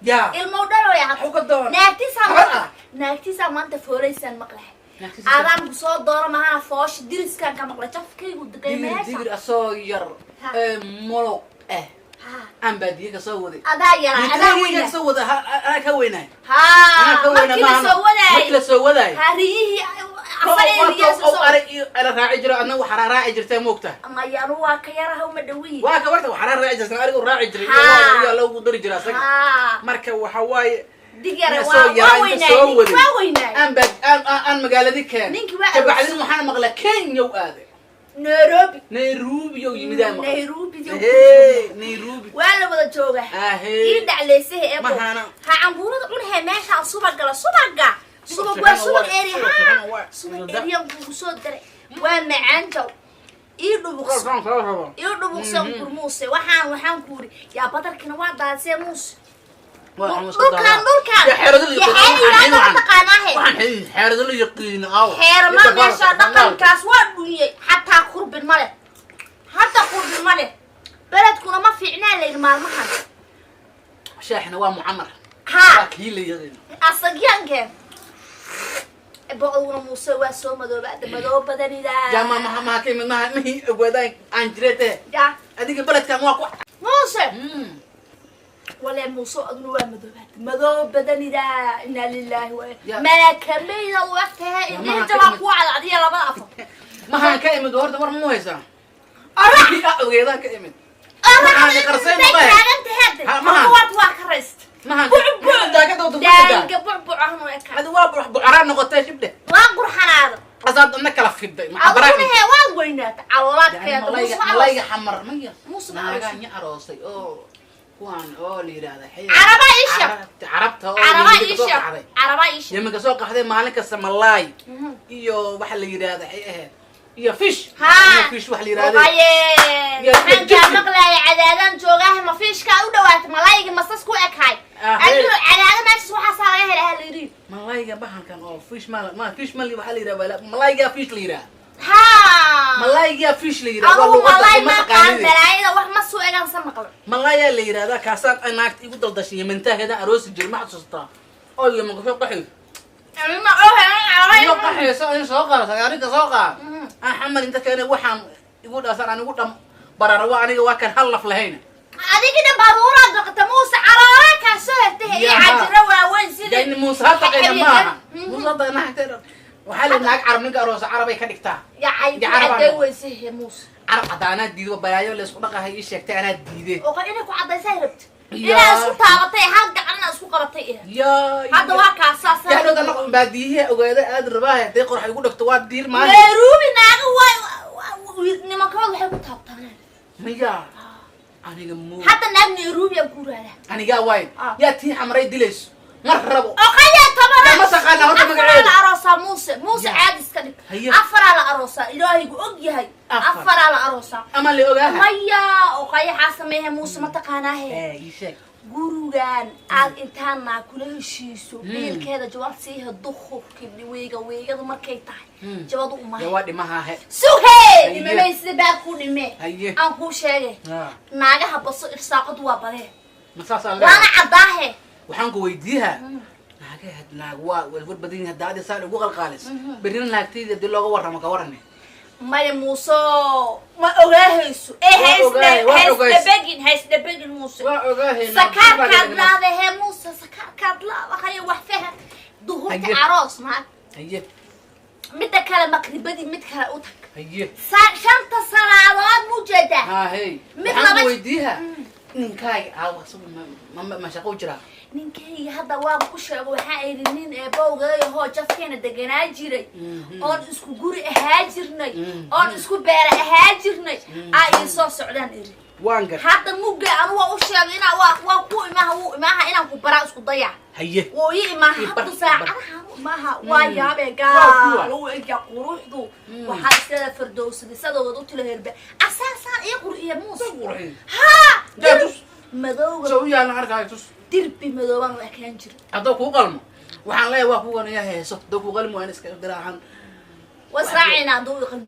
Yaa. Ilmow dhalooya. Muxuu ka doon? Naagtiisaa Habar maanta ah. Naagtiisaa maanta foolaysaan maqlahay. Naagtiisa- Adaan ku soo dooro mahana, foosha diriskaan ka maqlay, jafkaygu degay Digir meesha. Digir asoo yar Ha. ee moloq ah Ha. aan baadiye ka soo waday. Adaa yaraa, adaa weyna. Ka soo wada, anaa ka weynaay. Ha. Anaa ka weyna Markii la maahano. soo wadaayay. Markii la soo wadaay. Ha, riyihii afar ee riyaa oo soo ari iyo ala raaci jiro, adna waxaa raaci jirtay, moogta. Maya, anu waa ka yaraha, uma dhawiyi. Waa ka warta, waxaa raaci jirtay, arigu raaci jiray. Ha. Iyo loogu dari jiray asaga. Ha. Marka waxa waaye Dig yara ina waa soo yaraa waa inta weynaay soo ninkii. waday. Waa weynaay. Aan baad aan magaaladii keen. Ninkii waa Kabacdin waxaan maqlay Kenya u aaday. Nairobi. Nairobi yow yimid aan maqlay. Nairobi yow. Hey, Nairobi. Waa la wada jooga. Ahee. Ii dhacleysaha eebo. Mahana. Ha, cambuurada cunahee, meeshaan subagala, subaga subag waa subag eri. Ha, subag eriyan kugu soo daray, waa macaan jaw. Ii dhubuqso, ii dhubuqsan kurmuuse. Waxaan ku uri yaa badarkina waa daasee, muuse. Dhulkaan, dhulkaan yaxeeriyaada ma taqaanaahe? Waxaan xeerado la yaqiin aw. Xeerma meesha dhaqankaas waa dhunyay, xataa kurbin ma leh, hadda kurbin ma leh, beledkuna ma fiicnaa layidhi maalmahan. Shaaxina waa mucamar. Ha. Waa kii la yaqiin. Asagyankeen bo-duna muuse waa soo madoobaada, madoo badanidaa. Jaama maha maha ka imid maha mahi ogaadaan aan jireete. Ya. Adiga beledkan waa ku Muuse. Walee muuse, aduna waa madoobaada, madoo badanidaa, inaa lilaahi wa Ya. malakamayda u eg tahay. Ya, indhihi maha ka jabaa imid. Kuwa cad adiya labada afar. Mahaan ka imid horta, war mu haysaa? Orax. Ogeedaan ka imid. Orax. Waxaan qarsay Intay ma bahe. taagan tahay. Ha, maha. Waad waa ka rayst. Mahaan Bucbuc. daagada wada ku xigaa. Daanga bucbuc ahnu eka. Adi waa bucaraan noqotay, shibdhe. Waa qurxanaada. Asaad adna kala fiday macabaraan. Aduguna hee waa weynaata, caloolaad keenta muuse ma Malayga xamar maya. Muuse ma naagaa aroosay. Nya aroosay oo kuwaan oo la yidhaahda Carabaa ii sheeg. Carabta oo Carabaa Yemen ii ka soo sheeg. qaxday. Carabaa ii sheeg. Yemen ka soo qaxday, maalin kasta malaay iyo waxa la yidhaahda waxay ahayd iyo fish. Ha. Iyo fish waxa la yidhaahda. Oqaye. Ya, Waxaan kaa jibsi. maqlaaya cadaadaan joogaahe, ma fiishkaa u dhawaatay malayga masas ku ekhay? Ah, hey. Adigo cadaado meeshas waxaasaa laga helaa la yidhi. Malayga bahalkan oo fish ma fish ma waxaa la yidhahda malayga fish la yidhaha. Ha. Malayga fish la yidhaha waa Adugu luqadda malay ma ma qaan. taqaanide. Balaayada wax ma soo egaan sa maqlo. Malayaa la yidhahdaa, kaasaan ay naagta igu daldashay Yemantaheeda aroosi jir, ma xasuustaa oo Yemen kasoo qaxay? Ma ohe. Iyo qaxayso in soo qaado sagaarinka soo qaad aan xamal inta keenay, waxaan igu dhaasan aan igu dham bararawa, aniga waa kan hal laf lahayn. Adigi dhan baruuraad noqota muuse, caloolaa kaa soo hertay iyo Yaha. cajiro waaweyn sidii Yani muuse ha taqayna maaha. Mhm. Muuse hadda naagta waxaa la naag carab ninka aroosa carabay ka dhigtaa. Yacay. Ya, carab Cadday aan- weyse he muuse. Carab caddaanaa diido, balaayo laysku dhaqahay ii sheegtay, anaa diide. Oo inay ku caddaysaa rabta. Ya. Inaa isku taabatay hal gacan, inaa isku qabatay eh. Ya. Hadda waa kaasaasa. Yaadhowda noq baadiyihi ogaada aad rabaa haday qorax igu dhagto waa diir maalin. Nairobi naaga waa nimankooda waxay ku taabtaan. Maya, aniga mu Hadda naag Nairobi aan ku raadaa. Anigaa waay. Ah. Yaa tii xamray dilayso ma rabo. Oqaya tobana. Ma taqaanaa horta Afaraa magaceeda? la aroosaa muuse, muuse. Ya. Caadi iska dhig. Haye. Afaraa la aroosaa, ilaahaygu og yahay. Afar. Afaraa la aroosaa. Ama la ogaaha. Maya, oqayaxaa sameehe muuse, ma taqaanaahe? Ee, ii sheeg. Gurigan aad intaan naa kula heshiiso, biilkeeda jawaab siiha, dukhubki wiiga wiigadu markay tahay jawadu Ya. Umahay. Waa dhimahaahe. Suhe. Haye. Dhimamay sida baa ku dhime. Haye. Aan kuu sheegay. Ah. Naagaha baso irsaaqadu waa badee. Ma saasaan Waana leeyahay? caddaahe. Waxaan ku weydiiyaa naagaha, naag waa war badan yihiin, hadda adi saan ugu qalqaalis berrina naagtayda hadii looga warramo ka warrame. Maya muuse, ma ogaahayso ee. Waa ogahay, waa ogays. Haysdhabegin, haysdhabegin muuse. Waa ogaahay. Sakaarkaad laadahe muuse, sakaarkaad laadahayo, wax fahan duhurta Haye. aroos naag. Haye. Midda kale maqribadii mid kale u tag. Haye. Shanta salaadood mujeedaa. Haa, hey. Mid Waxaan ku weydiiyaa ninkaaga aawa isagu ma shaqo u jiraa? Ninkayga hadda waaba ku sheego, waxaa idhi nin eebowgayahoo jafkeena deganaa jiray oon isku guri ahaa jirnay oon isku beera ahaa jirnay aa ii soo socdaan iri. Waan gar. Hadda mugga anu waa u sheegay inaa waa ku imaaha, wuu imaaha, inaan ku baraa isku daya. Haye. Wuu ii imaaha. Ii bar, Hadda ii bar. saacadaha u imaaha, waa yaabee. Waa kuwa. Gaal u egya quruxdu, waxaa isleeda fardowsada sadooda u tila herbe asaasaan ii qurxiya muus. Qurxiy. Ha. Yaa tus. Madowga. Soo u yaalna arkaayo, tus. Dirbi madoobaan u ekaan jira. Haddoo kuu qalmo waxaan leeyahay waa kuwan ayaa heeso, haddoo kuu qalmo waan iska diraahan. Wasraacayna hadduu iqal.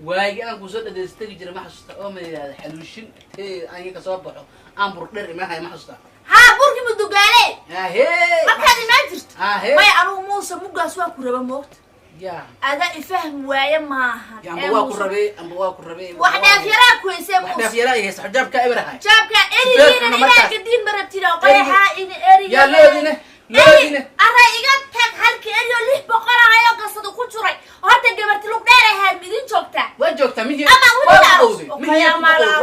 Waagi aan kusoo dhadaystagi jiray ma xasuusta oo ma yidhahda xaluushin tee aan ka soo baxo aan burdher imahay, ma xasuusta? Haa, burki mudugaale. Ahee. Ahee. Markaad imaan jirto. Ahee. Maya, anugu Muuse muggaas waa ku raba moogta. Ya. Adaa ifahmi waaye maahan. Ya, amba waa ku rabay, amba waa ku rabay. Wax dhaafyaraa ku haysee Wax Muuse. dhaafyaraa ay haysa, xijaabka eber ahay. Jaabka erigiina Cuna inaa markaas. gadiin ma rabtid oo qayaxaa in eriga. Yaa loodine, loodine. Ara iga tag, halka eri oo 600 ahayoo gasada ku jiray oo hadda gabarti lug dheer ahayd midin joogtaa. Waa joogtaa mihi. Ama Waa weligaa ku qowday mihi,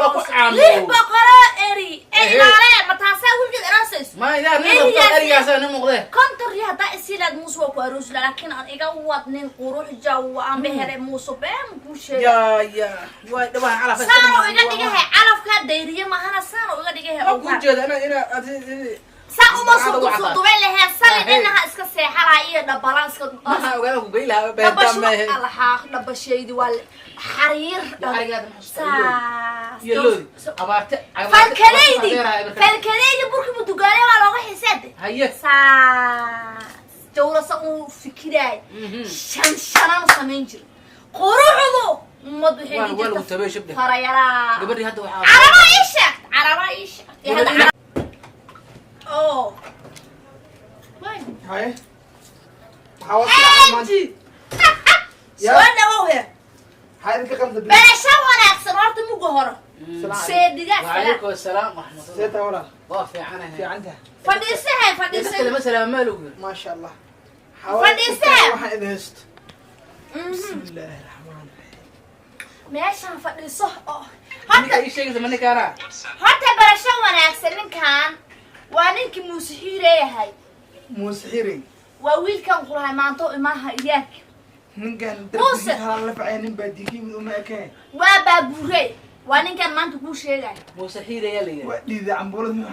waa ku lix caamiyey. boqoloo eri. Ehe. Ilaale ma taasaa weligeed araasayso? Ma idaa nin muuqdo, erigaasaa nin muuqdee. 50 ri haddaa isilaad Muuse waa ku aroosi lahaa, laakiin aan iga wadnin qurux jaw aan behelay Muuse, been kuu sheegay. Ya ya, waa dhawahan calaf. Saanoo iga dhigahay calafkaa dayriye mahana, saanoo iga dhigahay. Waa kuu jeeda ina ina Saa uma Gacanta sudub ugu caddaa. Sudubay lahee sali. Ahey. Dhinaha iska seexalaha iyo dhabalaan iska Maxaa ogaada ku gey lahaa beerta dhabasho mehe. Alxaaq dhabashaydi waa xariir dhan. Arigaada maxaa Saas iyo loodi abaarte. Falkaleydi, falkaleydi burki mudugaale waa looga xisaade. Haye. Saas jawrasa uu fikiraay, shan shanaan u samayn jira quruxdu ummad waxay Waa ku waa lagu jirta tabay shabde. Farayaraa. Gabadhii hadda waxaa Carabaa ii sheegt, carabaa ii sheegt. Iyo hadda oo Haye. Waxaa waa fiican maanta. Ya. Soo dhawow he. Maxaa idinka qaldan? Beesha wanaagsan horta muga hore. Salaam. Seedigaa salaam. وعليكم السلام ورحمة See الله. tahay walaal? Waa fiicanahay. Fiican tahay. Fadhiisahe, Dadka fadhiisa. lama salaamo maa lagu yiri. Maasha Allah. Waxaa waa Fadhiisee. waxaan idin haysto. Bismillaahi raxmaani raxiim. Meeshaan fadhiiso oo Ninka horta ii sheegaysa ma ninkaana? Horta barasho wanaagsan, ninkan waa ninkii Muuse Xiireeyahay. Muuse Xiirey. Waa wiilkan kulahay maanto imaaha iyaarka. Ninkan Muuse. darbigiisa halaan la facaya, nin baa diiga yimid uma ekeen. Waa baabuure, waa ninkan maanta kuu sheegaya. Muuse Xiire ayaa la yiri. Waa dhiiday cambuulad ma.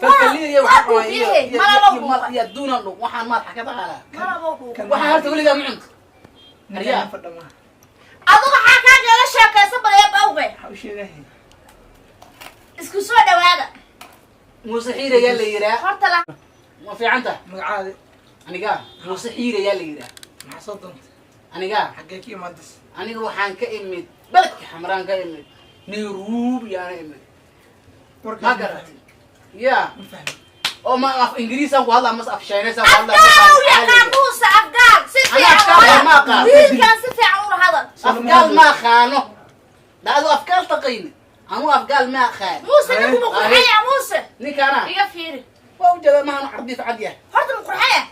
Falkaliya waa waxaa waa iyo buufiye malaba dhuuqa. iyo duunan dhug waxaan maad xaka taqaanaa. Malaba dhuuqa. Waxaa horta weligaa ma cunto. Ninkan Aryaa. fadha maaha. Adugu waxaa kaa gaga sheekaysan badaya bawge. Maxaa u sheegahay? Isku soo dhawaada. Muuse Xiire ayaa la yiraa. Horta la Ma fiican tahay. Magacaada? Aniga Muuse Xiire ayaa la yiraa. Maxaa soo doontay? Aniga Xaggee ka imaantas? Aniga waxaan ka imid beledka Xamraan ka imid. Nairobi yaana imid. Ma garatay? Ya. Ma fahmin. Oo ma af Ingiriis aan ku hadlaa mase af Chinese aan ku hadlaa? Afgaal u yaqaan Muuse, afgaal si Ana fiican afgaal ula ma aqaan. Wiilkan si fiican ula hadal. Afgaal ma aqaano. Da adu afgaal taqayni. Anu afgaal ma aqaan. Muuse, ninku ma qurxaya Muuse? Ninkaana Iga fiiri. Waa u jeedaa, maahan cardiif cad yahay. Horta ma qurxaya?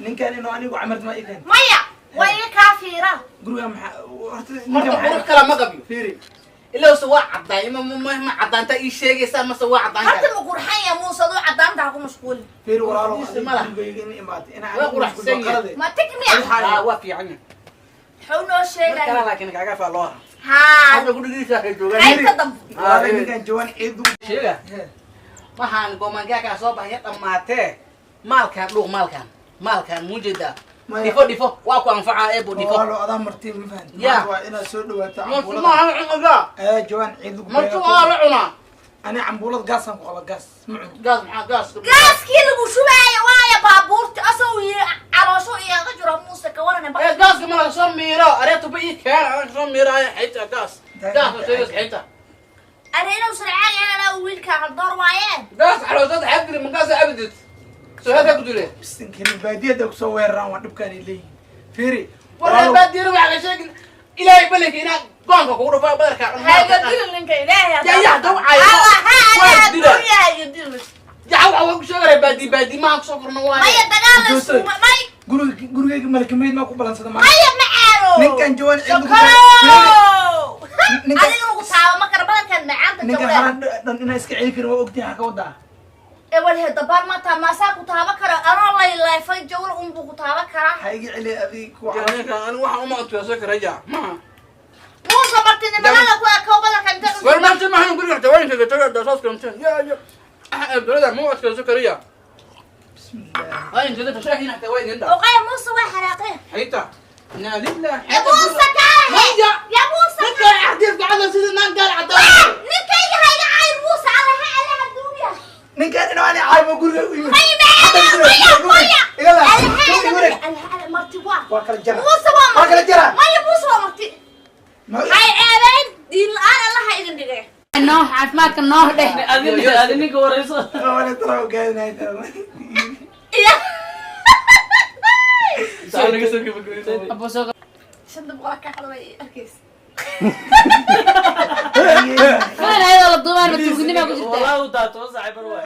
Ninkan inuu anigu camarta ma ikan. Maya, waa iga kaa fiira. Guriga maxaa horta ninkan Horta qurux maxaa kala ma qabyo. Fiiri. Ilaa se waa caddaay ma caddaanta ii sheegaysaa mase waa caddaan Horta kale? ma qurxaya Muuse? Aduu caddaanta ha ku mashquulin. Fiiri walaalo, Diisa adiga ma laha. gurigayga in imaatay. Inaa Waa anigu quraxsan mashquul yahay. qalade. Ma tig miya? Aa, waa fiican yahay. Muxuu noo Mar kale sheegaya? laakiin kaaga faa loo Haa. hadda gurigiisa ay joogaan. Qaybta dambe. Walaalo, ninkan jawaan ciid ugu Sheega. Waxaan goomaankaa soo baxaya dhammaatee, maalkaan dhuuq, maalkaan maalkaan muujeedaa. Maya. Dhifo dhifo waa ku anfacaa eebo dhifo. Walaalo, adaa marti ma fahanti. Ya. Maanta waa inaad soo dhawaato Marti cambuulada. maaha cunuga. Ee, jawaan ciid ugu Marti beero. waa la cunaa. Ani cambuulad gaasaan ku qaba, gaas ma cuno. Gaas maxaa gaas? Gaaskii lagu shubaayo waaya baabuurta asoo yiri caloosho iyaga jiro Muuse ka warane. Ee, gaaska ma laga soo miiro areetuba ii keen, aan soo miiraayo xitaa gaas gaas ma sheegaysa xitaa. Ani inuu sarcaag anaa wiilka haldoor waaye. Gaas caloosada xabdiri ma gaas abdid soo halka ku dule. Bisinka baadiyada ku soo weeraraan waa dhibkaan ay leeyihiin. Fiiri. Warre Walaalo, baadiyada waxaa ka sheegin ilaahay balanka inaa goonka kugu dhufaa badarka. Hayga dilin ninka ilaahay. Ya, ya, daw caayo. Allah ha Waa Allah dila. dunya dilin. Jaxa waxa ku sheegay baadi baadi ma ku soo korno waaye. Maya, dagaal la Joogso. isku may. Gurigayga malakameyd maa ku balansada maanta. Maya ma caaro. Ninkan jawaan ciid ugu Sokorow. Ninkan- Adiga lagu taabo ma kara badarkan macaanta Ninkan jawle. haran dhan inaa iska celi karin waa ogtihi, xaa ka wadaa? Ee walhe dabaal ma taa maasaa ku taabo kara anoo layleefay jawle unbuu ku taabo karaa. Waxaa iga celiya adiga kuwa Ninkan anigu waxaan uma adkeysan karaya maha. Muuse martinimada ku ekow badarka inta War maanta maahan guriga haweenka ka tagaa dasaas kanteen ya ya dowladda ma u adkeysan karaya. Bismillah. Waa in jada tashaahin hataa waa idin dhaa. Oqaya Muuse waa xaraaqee. Xitaa inaa lillahi. Ya Muuse kaale. Maya. Ya Muuse. Ninka axdiif gacada sida naan gaal cadaan. Ninkayga hayga cayr Muuse, alla ha alla haduuya. Ninkan inuu ani caaymo guriga u yimid. Maya maya maya. Iga laab. Alla ha Iga wareeg. alla alla marti waa. Waa kala jara. Muuse waa Waa kala jara. Maya, Muuse waa marti. Hay ceebeyn diin la'aan Allah ha idin dhigay. Noo caafimaadka noo dheh. Adi ninka warayso. Wala tara ogaadinay tara. Maya. Naga soo gabagabeynay. Abo soo 500 ka xadmay arkaysa. Filan ayadoo la duubaan ma tuugnima ku jirtaa? Wallah, uu daa 10 saac bar waay.